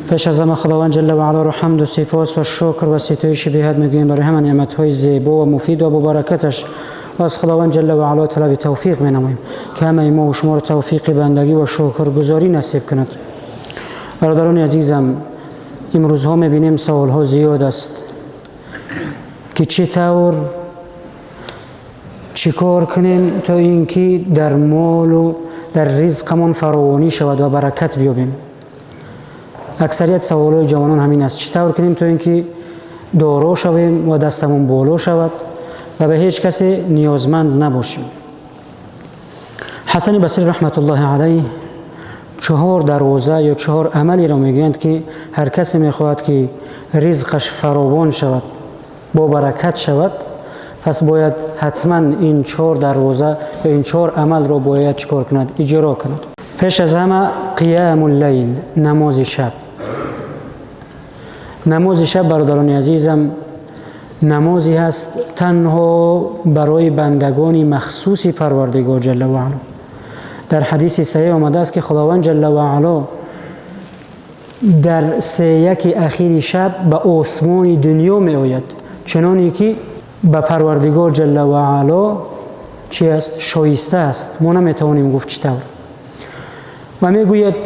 Пеш аз ҳама Худованд ҷалла ва аълоро ҳамду сипос ва шукр ва ситоиши беҳад мегӯем барои ҳама неъматҳои зебо ва муфид ва бобаракаташ ва аз Худованд ҷалла ва аъло талаби тавфиқ менамоем, ки ҳамаи мо ва шуморо тавфиқи бандагӣ ва шукргузорӣ насиб кунад. Бародарони азизам, имрӯзҳо мебинем, саволҳо зиёд аст, ки чӣ тавр, чӣ кор кунем, то ин ки дар молу дар ризқамон фаровонӣ шавад ва баракат биёбем. Аксарият саволҳои ҷавонон ҳамин аст: чӣ тавр кунем, то ин ки доро шавем ва дастамон боло шавад ва ба ҳеҷ касе ниёзманд набошем. Ҳасани Басри раҳматуллоҳи алайҳ чаҳор дарвоза ё чаҳор амалеро мегӯянд, ки ҳар касе мехоҳад, ки ризқаш фаровон шавад, бо баракат шавад, пас бояд ҳатман ин чор дарвоза ё ин чор амалро бояд чӣ кор кунад? Иҷро кунад. Пеш аз ҳама қиямуллайл, намози шаб. Намози шаб, бародарони азизам, намозе ҳаст танҳо барои бандагони махсуси Парвардигор ҷалла ва аъло. Дар ҳадиси саҳеҳ омадааст, ки Худованд ҷалла ва аъло дар сеяки ахири шаб ба осмони дунё меояд, чуноне ки ба Парвардигор ҷалла ва аъло чи аст, шоиста аст, мо наметавонем гуфт чӣ тавр, ва мегӯяд: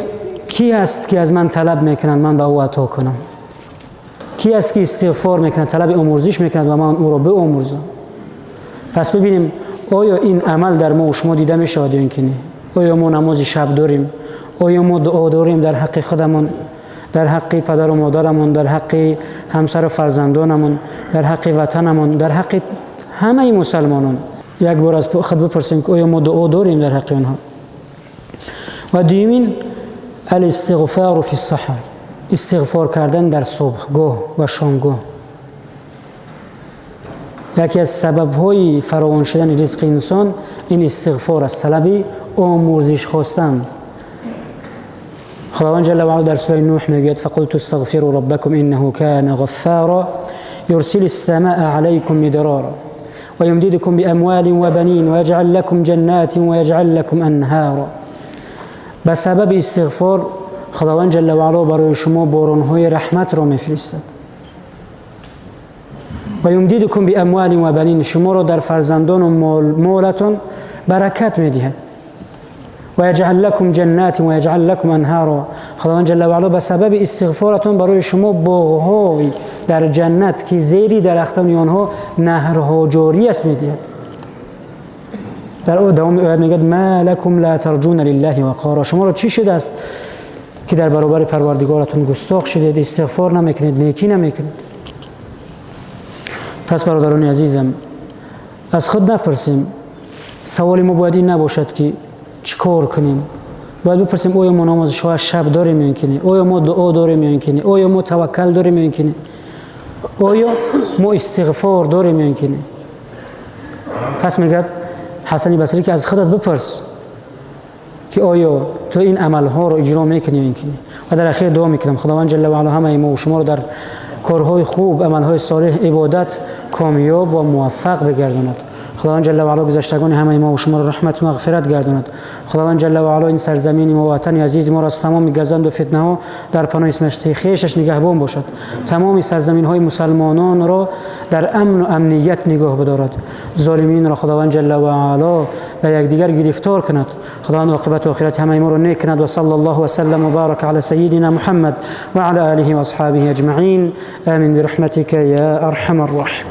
«Кӣ аст, ки аз ман талаб мекунад, ман ба ӯ ато кунам? Кӣ аст, ки истиғфор мекунад, талаби омӯрзиш мекунад ва ман ӯро биомӯрзам?» Пас бибинем, оё ин амал дар мо шумо дида мешавад ё ин ки не? Оё мо намози шаб дорем? Оё мо дуо дорем дар ҳаққи худамон, дар ҳаққи падару модарамон, дар ҳаққи ҳамсару фарзандонамон, дар ҳаққи ватанамон, дар ҳаққи ҳамаи мусалмонон? Як бор аз худ бипурсем, ки оё мо дуо дорем дар ҳаққи онҳо. Ва дуюмин الاستغفار في السحر, истиғфор кардан дар субҳгоҳ ва шомгоҳ. Яке аз сабабҳои фаровон шудани ризқи инсон ин истиғфор аст, талаби омӯрзиш хостан. Худованд ҷалла ваала дар сураи Нӯҳ мегӯяд: فقلت استغفروا ربكم إنه كان غفارا يرسل السماء عليكم مدرارا ويمددكم بأموال وبنين ويجعل لكم جنات ويجعل لكم أنهارا. Ба сабаби истиғфор Худованд ҷалла ваало барои шумо боронҳои раҳматро мефиристад. ويمددكم بأموال وبنين, шуморо дар фарзандону молатон баракат медиҳад. ويجعل لكم جنات ويجعل لكم أنهارا. Худованд ҷалла ваало ба сабаби истиғфоратон барои шумо боғҳои дар ҷаннат, ки зери дарахтони онҳо наҳрҳо ҷорӣ аст, медиҳад. Дар давоми оят мегӯяд: ما لكم لا ترجون لله وقارا. Шуморо чӣ шудааст, ки дар баробари Парвардигоратон густох шудед, истиғфор намекунед, некӣ намекунед? Пас, бародарони азизам, аз худ напурсем. Саволи мо бояд ин набошад, ки чӣ кор кунем. Бояд бипурсем: оё мо намози шаб дорем ё ин ки не? Оё мо дуо дорем ё ин ки не? Оё мо таваккал дорем ё ин ки не? Оё мо истиғфор дорем ё ин ки не? Пас мегӯяд Ҳасани Басрӣ, ки аз худат бипурс, ки оё ту ин амалҳоро иҷро мекунӣ ё ин ки не. Ва дар ахир дуо мекунам, Худованд ҷалла ваала ҳамаи мо шуморо дар корҳои хуб, амалҳои солеҳ, ибодат комёб ва муваффақ бигардонад. Худованд ҷалла ваало гузаштагони ҳамаи мо шуморо раҳмату мағфират гардонад. Худованд ҷалла ваало ин сарзамини мо, ватани азизи моро аз тамоми газанду фитнаҳо дар паноҳи исмати хешаш нигаҳбон бошад, тамоми сарзаминҳои мусалмононро дар амну амният нигоҳ бидорад, золиминро Худованд ҷалла ваало ба якдигар гирифтор кунад. Худованд оқибату охирати ҳамаи моро нек кунад. وصلى الله وسلم وبارك على سيدنا محمد وعلى آله وأصحابه أجمعين. آمين برحمتك يا أرحم الراحمين.